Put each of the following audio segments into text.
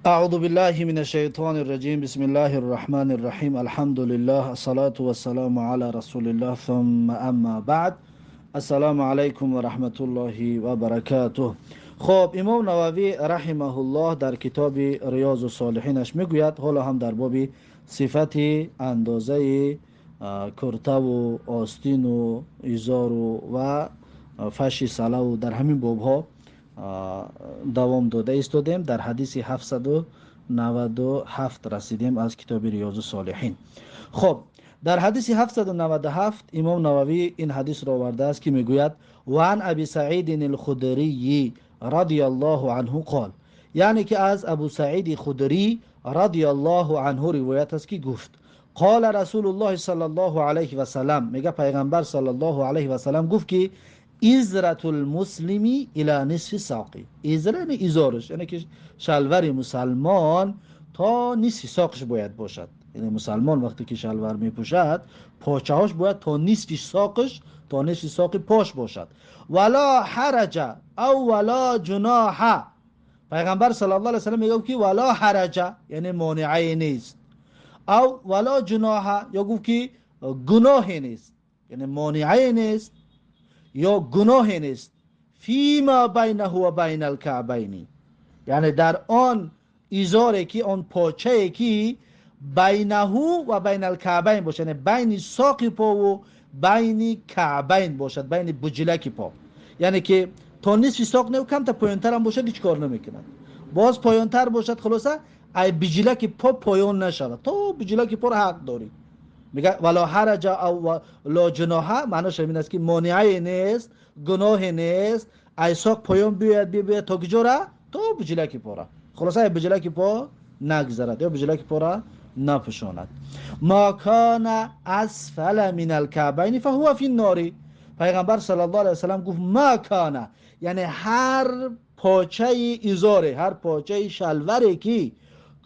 أعوذ بالله من الشيطان الرجيم. بسم الله الرحمن الرحيم. الحمد لله، الصلاة والسلام على رسول الله، ثم أما بعد. السلام علیکم و رحمت الله و برکاته. خب، امام نووی رحمه الله در کتاب ریاض الصالحینش میگوید، حالا هم در باب صفت اندازه کرته و آستین و ایزار و فش سله و در همین باب ها دوام داده ایستادیم. در حدیث 797 رسیدیم از کتاب ریاض الصالحین. خب، در حدیث 797 امام نووی این حدیث را آورده است که میگوید: و عن ابی سعید الخدری رضی الله عنه قال، یعنی که از ابو سعید خدری رضی الله عنه روایت است که گفت: قال رسول الله صلی الله علیه و سلم، میگه پیغمبر صلی الله علیه و سلم گفت که إزرة المسلم إلى نصف ساقه. إزرة یعنی ایزارش، یعنی که شلور مسلمان تا نصف ساقش باید باشد. یعنی مسلمان وقتی که شلوار میپوشد، پاچه‌هاش باید تا نصف ساقش، تا نصف ساق پاش باشد. ولا حرج أو ولا جناح، پیغمبر صلی الله علیه وسلم میگه که ولا حرج یعنی مانعی نیست، أو ولا جناح یا گفت که گناهی نیست، یعنی مانعی نیست یا گناهی نیست، فيما بينه و بين الكعبين، یعنی در آن ایزاری که، آن پاچه که بينه و بين الكعبين باشه، یعنی بین ساق پا و بین کعبین باشد، بین بجلک پا، یعنی که تا نصف ساق نه، کم تا پایانتر هم باشد هیچ کار نمیکند، باز پایانتر باشد، خلاصه ای بجلک پا پایان نشود، تا بجلک پا حق داری. میگه ولا حرج أو لا جناح، معناش این است که مانعی نیست، گناه نیست، ای ساق پایان بیاید، بیاید تا کجا را؟ تا بجلک پا را. خلاصه ای بجلک پا نگذرد یا بجلک پا را نپوشاند. ما كان أسفل من الكعبين فهو في النار. پیغمبر صلی الله علیه وسلم گفت ما كان، یعنی هر پاچه ایزاره، هر پاچه شلوری که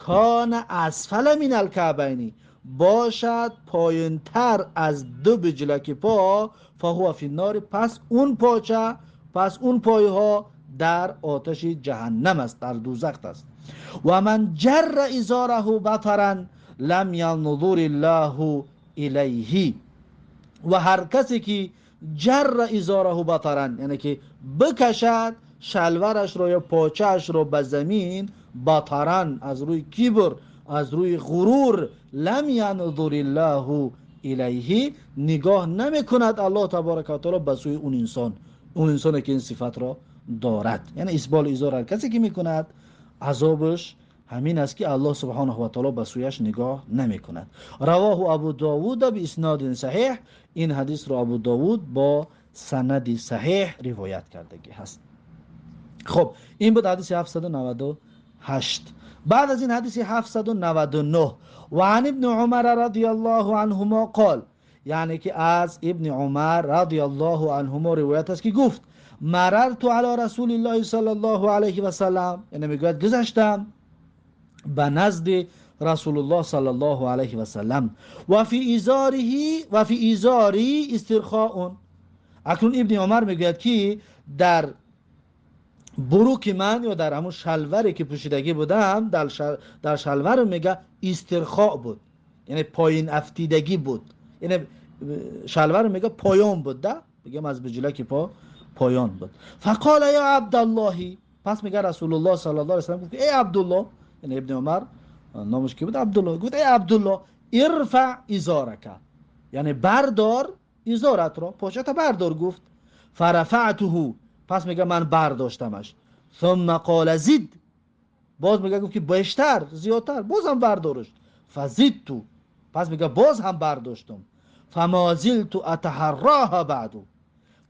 كان أسفل من الكعبين باشد، پایینتر از دو بجلک پا، فهو في النار، پس اون پاچه، پس اون پایها در آتش جهنم است، در دوزخ است. و من جر إزاره بطرا لم ينظر الله إليه، و هر کسی که جر إزاره بطرا، یعنی که بکشد شلورش رو یا پاچهش رو به زمین، بطرا از روی کبر، از روی غرور، لم ينظر الله إليه، نگاه نمی کند الله تبارک و تعالی به سوی اون انسان، اون انسانی که این صفت را دارد. یعنی اسبال ازار هر کسی که میکند، عذابش همین است که الله سبحانه و تعالی به سویش نگاه نمی کند. رواه ابو داود بإسناد صحيح. این حدیث را ابو داود با سند صحیح روایت کردگی هست. خب، این بود حدیث 798. بعد از این حدیث 799: و عن ابن عمر رضی الله عنهما قال، یعنی که از ابن عمر رضی الله عنهما روایت است که گفت: مررت على رسول الله صلی الله علیه و سلم، یعنی میگوید گذشتم به نزد رسول الله صلی الله علیه و سلم، و في إزاره و في إزاري استرخاء. اکنون ابن عمر میگوید که در بروک من یا در همون شلوری که پوشیدگی بودم، در شلور میگه استرخاء بود، یعنی پایین افتیدگی بود، یعنی شلور میگه پایان بود ده، بگم از بجلک پا پایان بود. فقال يا عبد الله، پس میگه رسول الله صلی الله علیه وسلم گفت: ای عبدالله، یعنی ابن عمر نامش کی بود؟ عبدالله. گفت: ای عبدالله، ارفع إزارك، یعنی بردار ایزارت را، پاچت بردار. گفت: فرفعته، پس میگه من برداشتمش. ثم قال زد، باز میگه گفت که بیشتر، زیادتر، باز هم بردارش. فزدت، پس میگه باز هم برداشتم. فما زلت أتحراها بعد،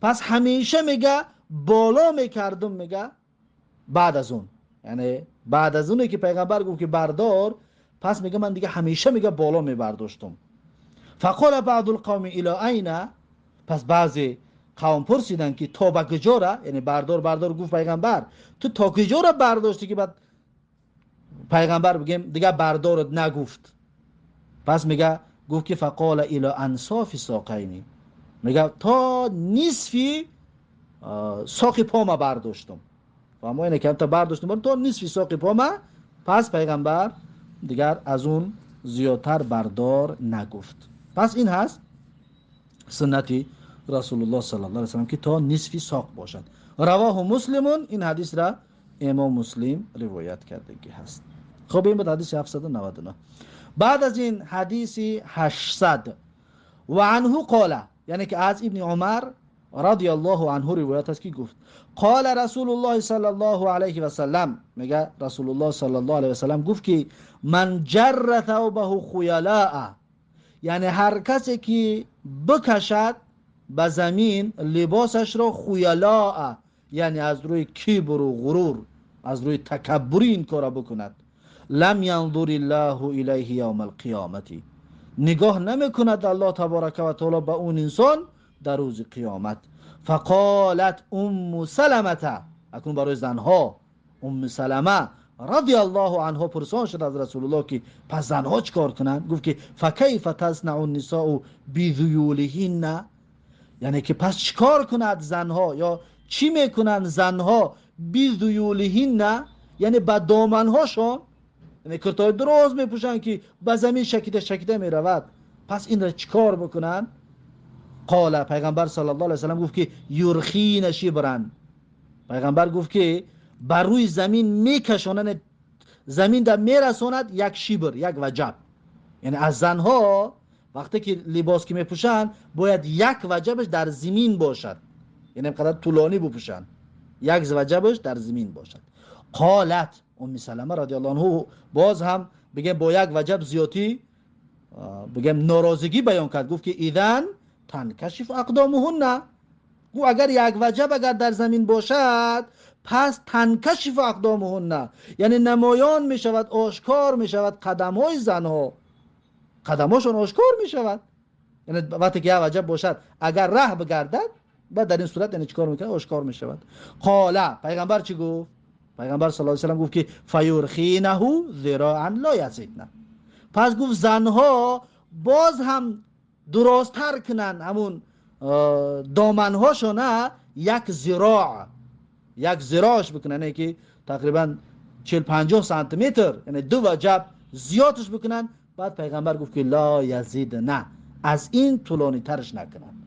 پس همیشه میگه بالا میکردم. میگه بعد از اون، یعنی بعد از اونه که پیغمبر گفت که بردار، پس میگه من دیگه همیشه میگه بالا میبرداشتم. فقال بعض القوم إلى أين، پس بعضی قوم پرسیدن که تا به کجا را، یعنی بردار بردار گفت پیغمبر، تو تا کجا را برداشتی که بعد پیغمبر بگیم دیگه بردارت نگفت؟ پس میگه گفت که فقال إلى أنصاف ساقيه، میگه تا نصفی ساق پا ما برداشتم و ما اینه که تا برداشتم، تا نصفی ساق پا ما. Пас пайғамбар дигар аз он зиёдтар бардор нагуфт. Пас ин ҳаст суннати Расулуллоҳ саллаллоҳу алайҳи васаллам, ки то нисфи соқ бошад. Равоҳу Муслимун, ин ҳадисра имом Муслим ривоят кардагӣ ҳаст. Хуб, ин буд ҳадиси 799. Баъд аз ин ҳадиси 800. Ва анҳу қола, яъне ки аз Ибни Умар радиаллоҳу анҳу ривоят аст, ки гуфт: қола Расулуллоҳи саллаллоҳу алайҳи васаллам, мега Расулуллоҳ саллаллоҳу алайҳи васаллам гуфт, ки ман ҷарра тавбаҳу хуялаа, яъне ҳар касе ки бикашад ба замин либосашро, хуялаа, яъне аз рӯи кибру ғурур, аз рӯи такаббурӣ ин кора бикунад, лам янзур иллаҳу илайҳи явма алқиёмати, нигоҳ намекунад Аллоҳ таборака ва таоло ба он инсон дар рӯзи қиёмат. Фақолат Умму Саламата, акнун барои занҳо Умму Салама радиаллоҳу анҳо пурсон шуд аз Расулуллоҳ, ки пас занҳо чӣ кор кунанд? Гуфт, ки факайфа таснау нисоу бизуюлиҳинна, яъне ки пас чӣ кор кунад занҳо ё чӣ мекунанд занҳо, бизуюлиҳинна, яъне ба доманҳошон, яъне куртаҳои дроз мепӯшанд, ки ба замин шакида шакида меравад, пас инро чӣ кор бикунанд? Қола, пайғамбар саллаллоҳу алайҳи васаллам гуфт, ки юрхина шибран, пайғамбар гуфт, ки бар рӯи замин мекашонанд, замин да мерасонад як шибр, як ваҷаб. Яъне аз занҳо вақте ки либос ки мепӯшанд, бояд як ваҷабаш дар замин бошад, яъне қадар тӯлонӣ бипӯшанд, як ваҷабаш дар замин бошад. Қолат Умми Салама радиаллоҳу анҳу, боз ҳам бигем, бо як ваҷаб зиёдӣ, бигем, норозигӣ баён кард, гуфт, ки идан танкашиф ақдомуҳунна, гуфт, агар як ваҷаб агар дар замин бошад, пас танкашиф ақдомуҳунна, яъне намоён мешавад, ошкор мешавад қадамҳои занҳо, қадамҳошон ошкор мешавад. Яъне вақте ки як ваҷаб бошад, агар раҳ бигардад, баъд дар ин сурат яъне чӣ кор мекунад? Ошкор мешавад. Қола, пайғамбар чӣ гуфт? Пайғамбар саллаллоҳу алайҳи васаллам гуфт, ки фаюрхинаҳу зироан ло язидна, пас гуфт, занҳо боз ҳам дурозтар кунанд ҳамун доманҳошона, як зироъ, як зироаш бикунанд, яъне ки тақрибан 40-50 сантиметр, яъне ду ваҷаб зиёдаш бикунанд. Баъд пайғамбар гуфт, ки ло язидна, аз ин тӯлонитарш накунанд,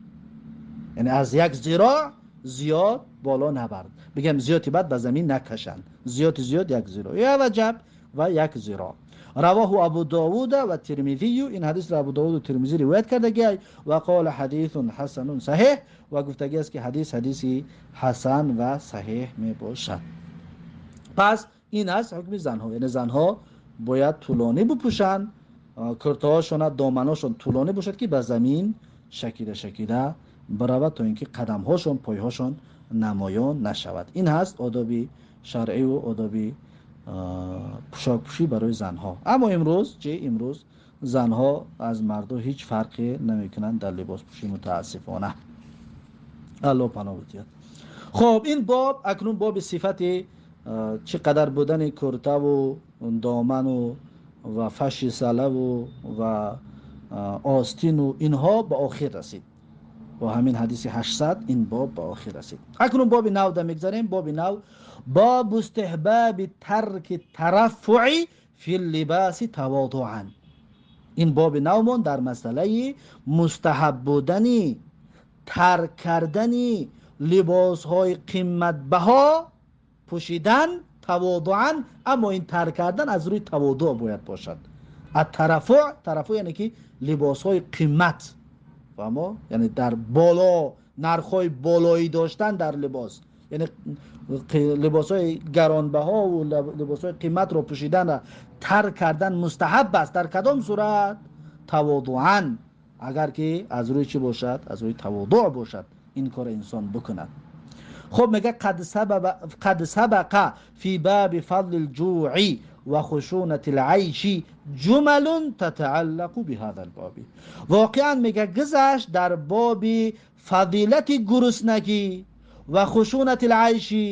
яъне аз як зироъ зиёд боло набард, бигем, зиёди баъд ба замин накашанд, зиёди зиёд як зироъ, як ваҷаб ва як зироъ. Равоҳу Абу Довуда ва Тирмизию, ин ҳадисро Абу Довуду Тирмизӣ ривоят кардагиай. Ва қола ҳадисун ҳасанун саҳеҳ, ва гуфтагӣ аст, ки ҳадис ҳадиси ҳасан ва саҳеҳ мебошад. Пас ин аст ҳукми занҳо, яъне занҳо бояд тӯлонӣ бипӯшанд куртаҳошона, доманошон тӯлонӣ бошад, ки ба замин шакида шакида биравад, то ин ки қадамҳошон, пойҳошон намоён нашавад. Ин ҳаст одоби шаръиву одоби пӯшокпӯшӣ барои занҳо. Аммо имрӯз чи? Имрӯз занҳо аз мардо ҳеҷ фарқе намекунанд дар либоспӯшӣ, мутаассифона, Алло паноҳ бидиҳад. Хоб, ин боб акнун боби сифати чӣ қадар будани куртаву доману ва фаши салаву ва остину инҳо ба охир расид. Бо ҳамин ҳадиси 800 ин боб ба охир расид. Акнун боби нав да мегзарем. Боби нав: бобу истиҳбаби тарки тараффуи фи либаси таводуан. Ин боби навмон дар масъалаи мустаҳаб будани тарк кардани либосҳои қиматбаҳо пӯшидан таводуан, аммо ин тарк кардан аз рӯи таводуъ бояд бошад. Аттараффуъ, тараффуъ яъне ки либосҳои қимат, фаҳмо, яъне дар боло, нархҳои болоӣ доштан дар либос, яъне либосҳои гаронбаҳову либосҳои қиматро пӯшиданро тарк кардан мустаҳаб аст. Дар кадом сурат? Таводуан, агар ки аз рӯи чӣ бошад? Аз рӯи таводуъ бошад, ин кора инсон бикунад. Хуб, мега: қад сабақа фи баби фадли лҷӯъи ва хушунати лайши ҷумалун татааллақу биҳаза лбоби. Воқеан, мега, гузашт дар боби фазилати гуруснагӣ ва хушунати лайши,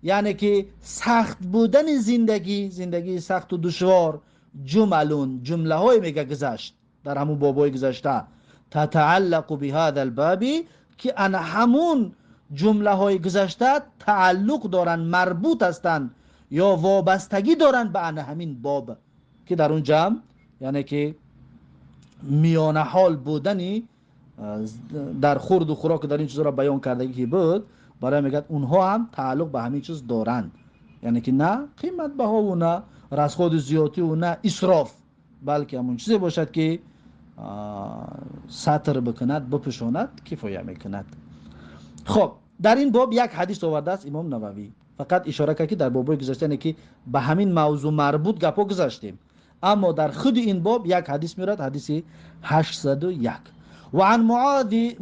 яъне ки сахт будани зиндагӣ, зиндагии сахту душвор, ҷумалун, ҷумлаҳое, мега, гузашт дар ҳамун бобҳои гузашта, татааллақу биҳаза лбаби, ки ана ҳамун ҷумлаҳои гузашта тааллуқ доранд, марбут ҳастанд. ё вобастагӣ доранд ба ана ҳамин боб, ки дар он ҷамъ, яъне ки миёнаҳол будани дар хурду хӯрок, дар ин чизҳоро баён кардагӣ ки буд, барои мегӯяд, онҳо ҳам тааллуқ ба ҳамин чиз доранд, яъне ки на қиматбаҳову на расходи зиёдтиву на исроф, балки ҳамон чизе бошад, ки сатр бикунад, бипӯшонад, кифоя мекунад. Хоб, дар ин боб як ҳадис овардааст имом Нававӣ. Фақат ишора кард, ки дар бобҳои гузашта, яъне ки ба ҳамин мавзӯъ марбут гапҳо гузаштем, аммо дар худи ин боб як ҳадис меорад, ҳадиси 801. وعن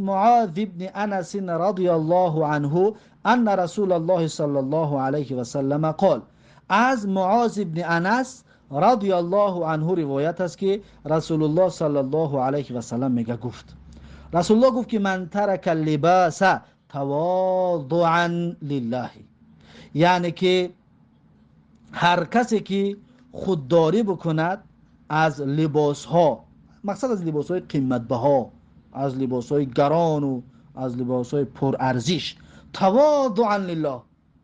معاذ بن أنس رضي الله عنه أن رسول الله صلى الله عليه وسلم قال. از معاذ بن انس رضی الله عنه روایت است که رسول الله صلی الله علیه و سلم میگه گفت، رسول الله گفت که من ترک اللباس تواضعا لله، یعنی که هر کسی که خودداری بکند از لباس ها، مقصد از لباس های قیمت بها، از لباس های گران و از لباس های پرارزش، تواضعا لله،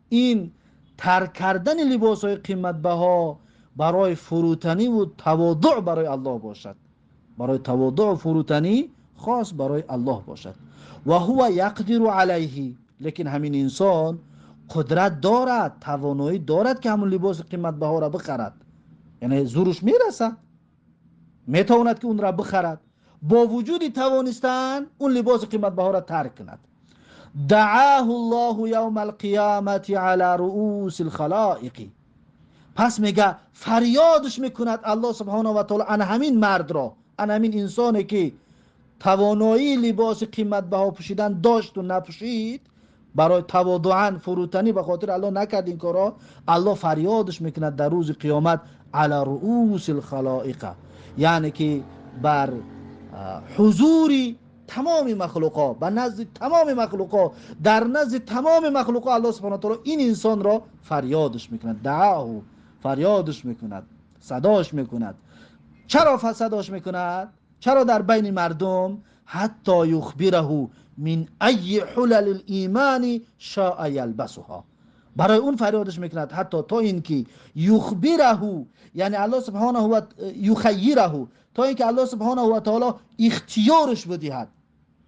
این ترک کردن لباس های قیمت بها برای فروتنی و تواضع برای الله باشد، برای تواضع و فروتنی خاص برای الله باشد، و هو یقدر علیه، لیکن همین انسان قدرت دارد، توانایی دارد که همون لباس قیمت بها را بخرد، یعنی زورش میرسد، میتواند که اون را بخرد، با وجود توانستن اون لباس قیمت بها را ترک کند، دعاه الله یوم القیامت علی رؤوس الخلائق، پس میگه فریادش میکند الله سبحانه و تعالی ان همین مرد را، ان همین انسانی که توانایی لباس قیمت بها پوشیدن داشت و نپوشید، برای تواضعا فروتنی به خاطر الله نکرد این کارا، الله فریادش میکند در روز قیامت علی رؤوس الخلائق، یعنی که بر حضور تمام مخلوقا، به نزد تمام مخلوقا، در نزد تمام مخلوقا الله سبحانه و تعالی این انسان را فریادش میکند، دعاه، فریادش میکند، صداش میکند. چرا صداش میکند؟ چرا در بین مردم؟ حتی یخبره من ای حلل الایمان شاء یلبسها، برای اون فریادش میکند، حتی تا اینکه یخبره، یعنی الله سبحانه و یخیره، تا اینکه الله سبحانه و تعالی اختیارش بدهد،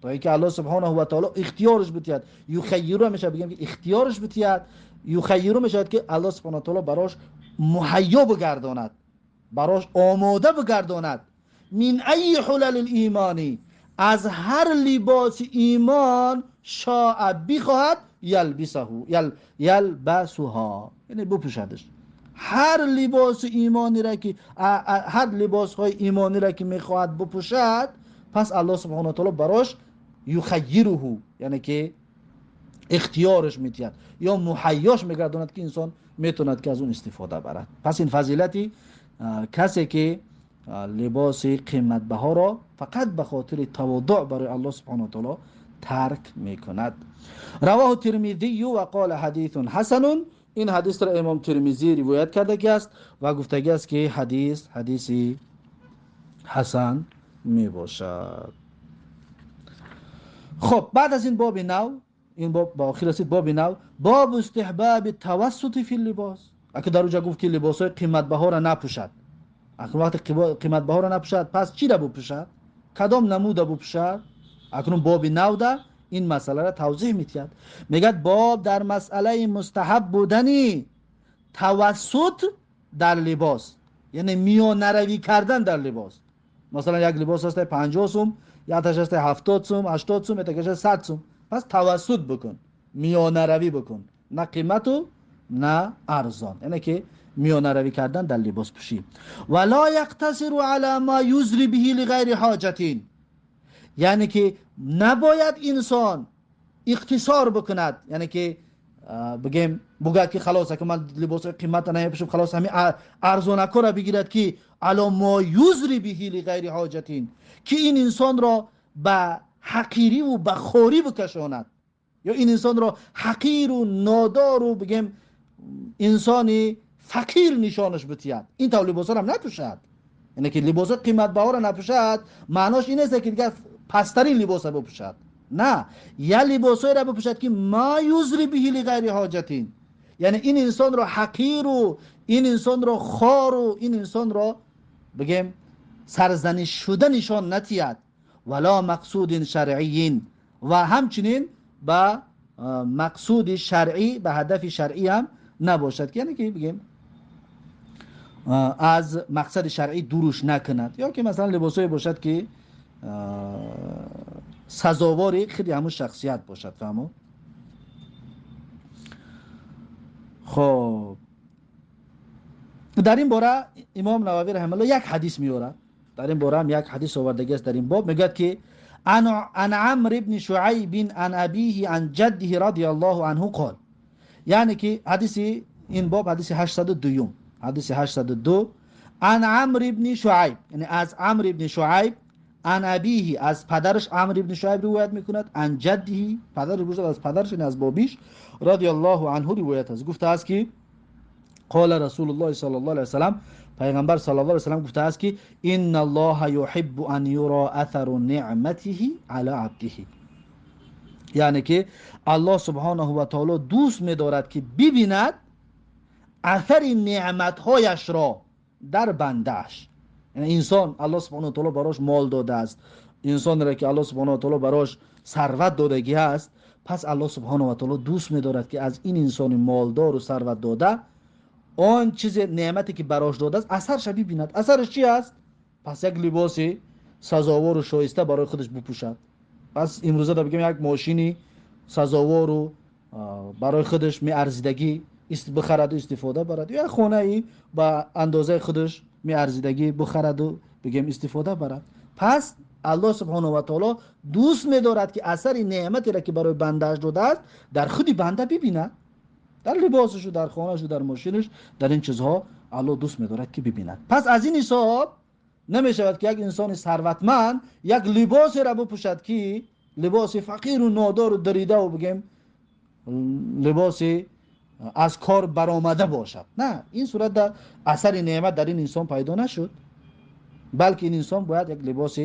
تا اینکه الله سبحانه و تعالی اختیارش بدهد. یخیره میشه بگیم که اختیارش بدهد، یخیره میشه که الله سبحانه و تعالی براش مهیا بگرداند، براش آماده بگرداند. من ای حلل الایمانی، از هر لباس ایمان شاء بخواهد، یلبسه یلبسها، یعنی بپوشدش. هر لباس ایمانی را که هر لباس های ایمانی را که میخواهد بپوشد، پس الله سبحانه و تعالی براش یخیره، یعنی که اختیارش میتید یا مهیاش میگرداند که انسان میتوند که از اون استفاده برد. پس این فضیلتی کسی که لباس قیمت بها را فقط به خاطر تواضع برای الله سبحانه و تعالی ترک میکند. رواه الترمذی و قال حدیث حسن. این حدیث را امام ترمذی روایت کرده که است و گفتگی است که حدیث حدیثی حسن می باشد. خب، بعد از این باب نو، این باب با آخر رسید، باب نو، باب استحباب توسط فی اللباس. اگه در اونجا گفت که لباس های قیمت بها را نپوشد، اکنون وقتی قیمت بها را نپوشد، پس چی را بپوشد؟ کدام نمود بپوشد؟ اکنون باب نو ده این مسئله را توضیح میدهد. میگد باب در مسئله مستحب بودنی توسط در لباس، یعنی میان نروی کردن در لباس. مثلا یک لباس هست 50 سوم، یا تاش هست 70 سوم، 80 سوم، یا 100 سوم. پس توسط بکن، میان روی بکن، نه قیمت و نه ارزان، یعنی که میان روی کردن در لباس پوشی. ولا یقتصر علی ما یزری به لغیر حاجت، یعنی که نباید انسان اقتصار بکند، یعنی که بگیم بگوید که خلاص که من لباس قیمت نمیپوشم، خلاص همین ارزانکو را بگیرد که علی ما یزری به لغیر حاجت، که این انسان را به حقیری و به خوری بکشاند، یا این انسان را حقیر و نادار و بگیم انسانی فقیر نشانش بتید. این تا لباس هم نپوشد، یعنی که لباس قیمت بها را نپوشد، معناش این است که دیگه پسترین لباس را بپوشد. نه، یا لباسایی را بپوشد که ما یزری به لغیر حاجتین، Яъне ин инсонро ҳақиру, ин инсонро хору, ин инсонро бигем сарзаниш шуда нишон натиҳад. Вала мақсудин шаръиин, ва ҳамчунин ба мақсуди шаръӣ, ба ҳадафи шаръӣ ҳам набошад, ки яъне ки бигем аз мақсади шаръӣ дуруш накунад, ё ки масалан либосҳое бошад, ки сазовори худи ҳамун шахсият бошад. Фаҳмо? Хоб, дар ин бора имом Нававӣ раҳимауллоҳ як ҳадис меорад. Дар ин бора ҳам як ҳадис овардагӣ аст. Дар ин боб мегӯяд, ки عن عمرو بن شعيب عن أبيه عن جده رضي الله عنه قال، یعنی که حدیث این باب حدیث 802، حدیث 802، عن عمرو بن شعیب، یعنی از عمرو بن شعیب، عن ابیه، از پدرش عمرو بن شعیب روایت میکند، عن جده، پدرش گفته از پدرش، یعنی از بابیش، رضی الله عنه روایت است. گفته است که قال رسول الله صلی الله علیه وسلم، پیغمبر صلی الله علیه وسلم گفته است که ان الله يحب ان يرى اثر نعمته على عبده، یعنی که الله سبحانه و تعالی دوست می‌دارد که ببیند اثر نعمت‌هایش را در بنده‌اش. یعنی انسان الله سبحانه و تعالی براش مال داده است، انسان را که الله سبحانه و تعالی براش ثروت دادگی است، پس الله سبحانه و تعالی دوست می‌دارد که از این انسان مالدار و ثروت داده آن چیز نعمتی که براش داده است اثرش ببیند. اثرش چی است؟ پس یک لباس سزاوار و شایسته برای خودش بپوشد. پس امروزه دا بگیم یک ماشینی سزاوار و برای خودش میارزیدگی بخرد و استفاده برد، یا خونه ای با اندازه خودش میارزیدگی بخرد و بگیم استفاده برد. پس الله سبحانه و تعالی دوست می‌دارد که اثر نعمتی را که برای بنده‌اش داده است در خودی بنده ببیند، در لباسش و در خانه‌اش و در ماشینش، در این چیزها الله دوست می‌دارد که ببیند. پس از این حساب نمی‌شود که یک انسان ثروتمند یک لباسی را بپوشد که لباس فقیر و نادار و دریده و بگیم لباس از کار برآمده باشد. نه، این صورت در اثر نعمت در این انسان پیدا نشد، بلکه این انسان باید یک لباس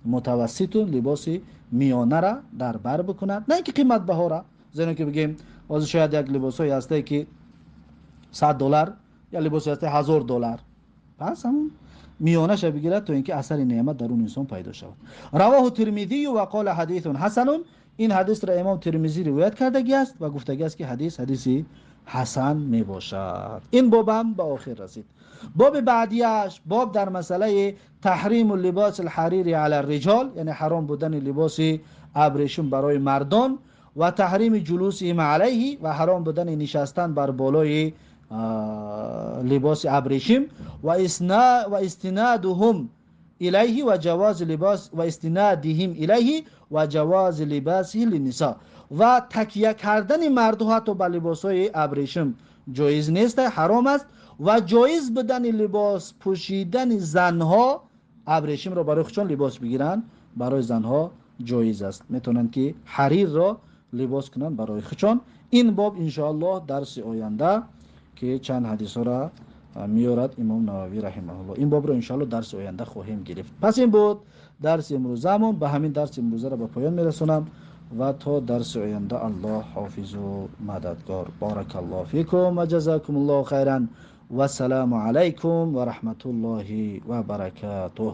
متوسط و لباس میانه را در بر بکند، نه اینکه قیمت بها را. زیرا که بگیم باز شاید یک لباسایی هسته که $100 یا لباسی هسته $1000، پس همون میانه ش بگیرد تا اینکه اثر نعمت در اون انسان پیدا شود. رواه ترمذی و قال حدیث حسن. این حدیث را امام ترمذی روایت کردگی است و گفتگی است که حدیث حدیثی حسن می باشد. این بابم به آخر رسید. باب بعدیش باب در مسئله تحریم لباس الحریر علی الرجال، یعنی حرام بودن لباس ابریشم برای مردان، و تحریم جلوسهم علیه، و حرام بودن نشستن بر بالای لباس ابریشم، و استنادهم الیه و جواز لباس و استنادهم الیه و جواز لباسه للنساء، و تکیه کردن مردها حتی به لباسهای ابریشم جایز نیست، حرام است، و جایز بودن لباس پوشیدن زنها ابریشم را برای خودشان لباس بگیرن برای زنها جایز است، میتونن که حریر را لباس کنن برای خودشان. این باب انشاءالله درس آینده که چند حدیث را میارد امام نووی رحمه الله، این باب را انشاءالله درس آینده خواهیم گرفت. پس این بود درس امروزمون. به همین درس امروزه را به پایان میرسونم و تا درس آینده الله حافظ و مددگار. بارک الله فیکم و جزاکم الله خیرا و السلام علیکم و رحمت الله و برکاته.